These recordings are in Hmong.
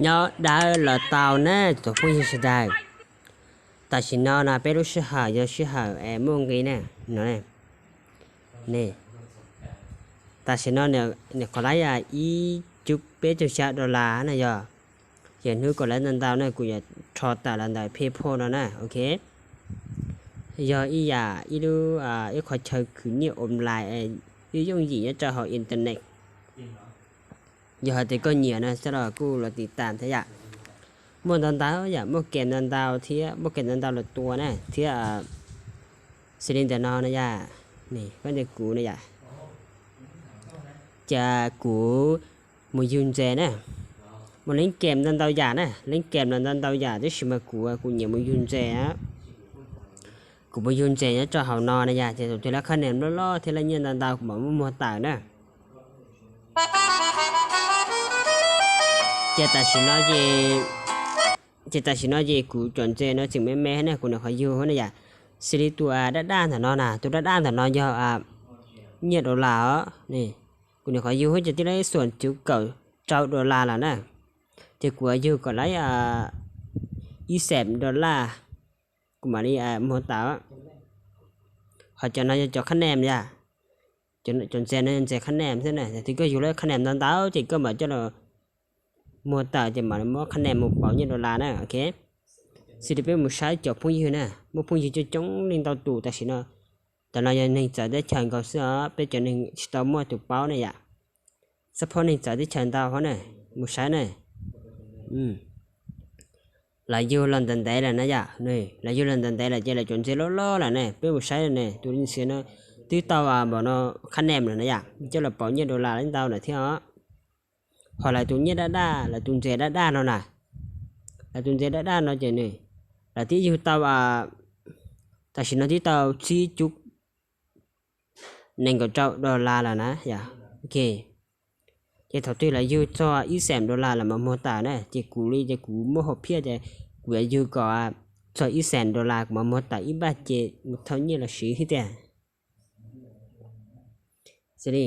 Nyob dawb los tau na tsoom phooj ywg sawv daws. Tam sim no no peb lub sij hawm yog sij hawm es muaj nqi na no. Tam sim no nws qhov lab yam ib cub peb caug xya dollar na yog. Ces hnub kom lawv ntau ntau na kuv yuav rho tawm los ntawm PayPal no na, ok. Yog ib yam ib lub ib qho chaw khwv nyiaj online yooj yim nyob rau hauv internet. Yog hais tias koj nyiam no xwb los kuj los tiv tam thiab yom. Muaj ntau ntau yom, muaj kem ntau ntau thiab muaj kem ntau ntau los tua na thiab. Xws li ntawm no no yom, koj ntsia kuv no yom, ces kuv mus yug ntses na. Muaj leej kem ntau ntau yam na, leej kem los ntau ntau yam tab sis mas kuv kuv nyiam mus yug ntses. Kuv mus yug ntses nyob rau hauv no na yom, ces thaum twg lawv qhab nees loj loj thiab lawv nyiaj ntau ntau kuv mam muab muag tawm na. Ces tam sim no ces, ces tam sim no ces kuv cov ntses no tseem me me na, kuv nyuam qhuav yug na yom. Xws li tus daj daj ntawm no na, tus daj daj ntawm no yog nyiaj dollar os. Kuv nyuam qhuav yug ces twb lawv xuam cuv kaum rau dollar lawm na. Ces kuv yug kom lawv ib xees dollar, kuv mam li muag tawm. Ho cov no yog cov qhab nees yom, cov ntses no ntses qhab nees xwb na, yog tias koj yug lawv qhab nees ntau ntau ces koj mam coj los muag tawm ces mam li muab qhab nees mus pauv nyiaj dollar na, ok. Xws li peb mus saib cov phooj ywg na, muaj phooj ywg coob coob leej ntau tus tam sim no. Tam no yog neeg txawv teb chaws nkaus xwb os, peb cov neeg tsis tau muaj tus paub ne yom. Xab phob neeg txawv teb chaws ntau hov na, mus saib na. Lawv yug los ntev ntev lawm na yom, lawv yug los ntev ntev lawm ces lawv cov ntses loj loj lawm ne, peb mus saib ne, tus ntses no twb tau npaum no qhab nees lawm na yom, coj los pauv nyiaj dollar lawv ntau lawm thiab os. Ho lawv tus nyiaj daj daj, lawv tus ntses daj daj no na, lawv tus ntses daj daj no ces nws, lawv twb yug tau, tam sim no twb tau tsib cub nees nkaum rau dollar lawm na yom, ok. Ces thaum twg lawv yug txog ib xees dollar lawm mas muag tawm na, ces kuv li ces kuv muaj hom phiaj ces kuv yuav yug kom txog ib xees dollar kuv mam muag tawm ib npaj ces mus thauj nyiaj los siv thiab tiag. Xws li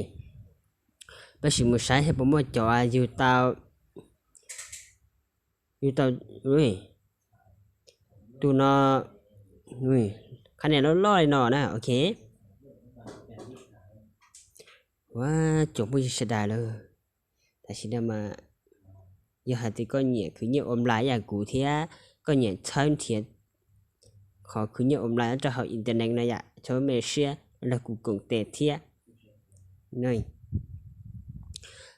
peb sim mus saib thiab puas muaj cov yug tau, yug tau, tus no, qhab nees loj loj li no na, ok. Ua, tsoom phooj ywg sawv daws lawm, tam sim no mas yog hais tias koj nyiam khwv nyiaj online yam kuv thiab koj nyiam txhawb nrhiav qhov khwv nyiaj online nyob rau hauv internet no yom, txhob me siab los kuv koom tes thiab.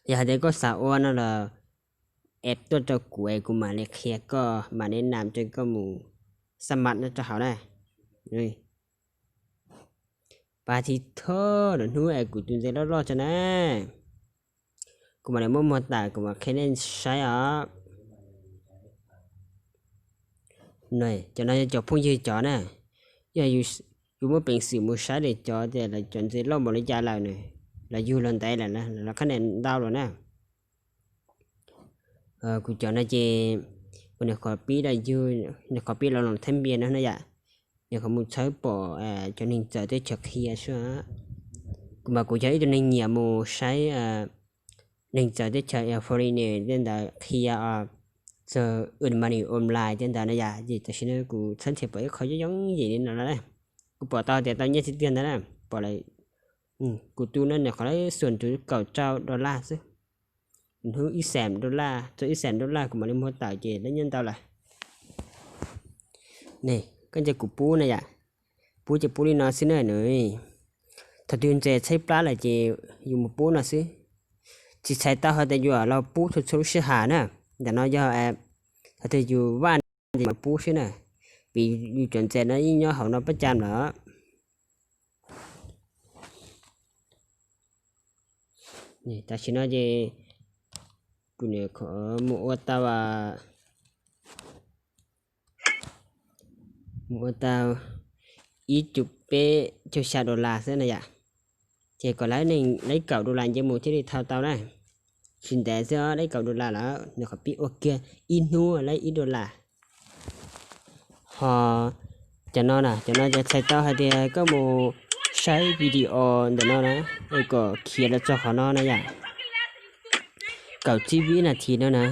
Yog hais tias koj xav ua no los add tuaj rau kuv es kuv mam li qhia koj, mam li nam rau koj mus xab mam nyob rau hauv na. Pab thib thawj lwm hnub es kuv tus ntses loj loj tso na, kuv mam li muab muag tawm kuv mam qhia nej saib os. Cov no yog cov phooj ywg cov na, yog yus muaj peev xwm mus saib li cov tias lawv cov ntses loj npaum li cas lawm na, lawv yug los ntev lawm, lawv qhab nees ntau lawm na. Kuv cov no ces kuv nyuam qhuav pib los yug, nyuam qhuv pib los loos thab npias no na yom, nyuam qhuav mus txhawb pom cov neeg txawv teb chaws qhia xwb. Kuv mas kuv yog ib tug neeg nyiam mus saib neeg txawv teb chaws foreigner tej ntawd qhia txog earn money online tej ntawd na yom, ces tam sim no kuv txhawb nrhiav pom ib qho yooj yooj yim li no lawm. Kuv pom tau tias tau nyiaj tiag tiag ntawd na, pom lawm. Kuv tu no nyuam qhuav lawv xuam cuv kaum rau dollar xwb. Hnub ib xees dollar, txog ib xees dollar kuv mam li muag tawm ces lawv nyiaj ntau lawm. Ne, koj ntsia kuv pub na yom, pub ces pub li no xwb na nws. Thaum twg ntses tshaib plab lawm ces yus mus pub no xwb. Tsis txhais tau hais tias yuav los pub txhua txhua lub sij hawm na. Ntawm no yog thaum twg yus vaj ntses mas pub xwb na, vim yus cov ntses no yeej nyob hauv no pab cam lawm. Tam sim no ces kuv mus ua tau, mus ua tau ib cuv peb caug xya dollar xwb na yom. Ces kom lawv neeg lawv kaum dollar nce mus thiaj li thau tau na. Tsis ntev xwb os, lawv kaum dollar lawm, nws qhov pib ua kiag ib hnub lawv ib dollar. Ho cov no na, cov no ces txhais tau hais tias koj mus saib video ntawm no na, es kom khiav los txog qhov no na yom. Kaum tsib vib nas this no na.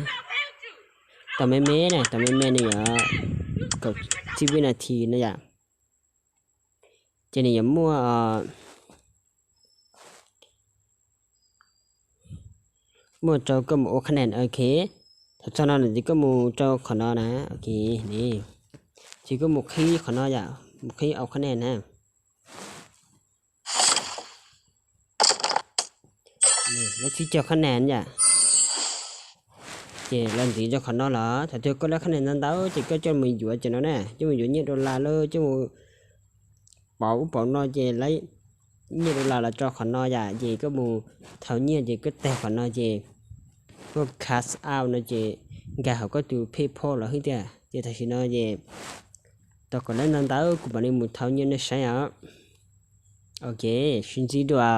Tau me me na, tau me me nws yuav kaum tsib vib nas this no yom. Ces nws yuav muaj muaj rau koj mus ua qhab nes, ok. Thaum txog no ces koj mus rau qhov no na, ok. Ces koj mus qhib qhov no yom, mus qhib ua qhab nes na. Lawv tsis cog qhab nes yom. Ces los ntxiv rau qhov no los thaum twg koj lab qhab nes ntau ntau ces koj coj mus yuav ces no na, coj mus yuav nyiaj dollar lawm, coj mus pauv ub pauv no ces lawv nyiaj dollar los rau qhov no yom. Ces koj mus thau nyiaj ces koj tag qhov no ces koj cash out no ces nkag hauv koj tus PayPal los xwb tiag. Ces tam sim no ces tau kom lab ntau ntau kuv mam li mus thau nyiaj nej saib os. Ok, sib ntsib dua.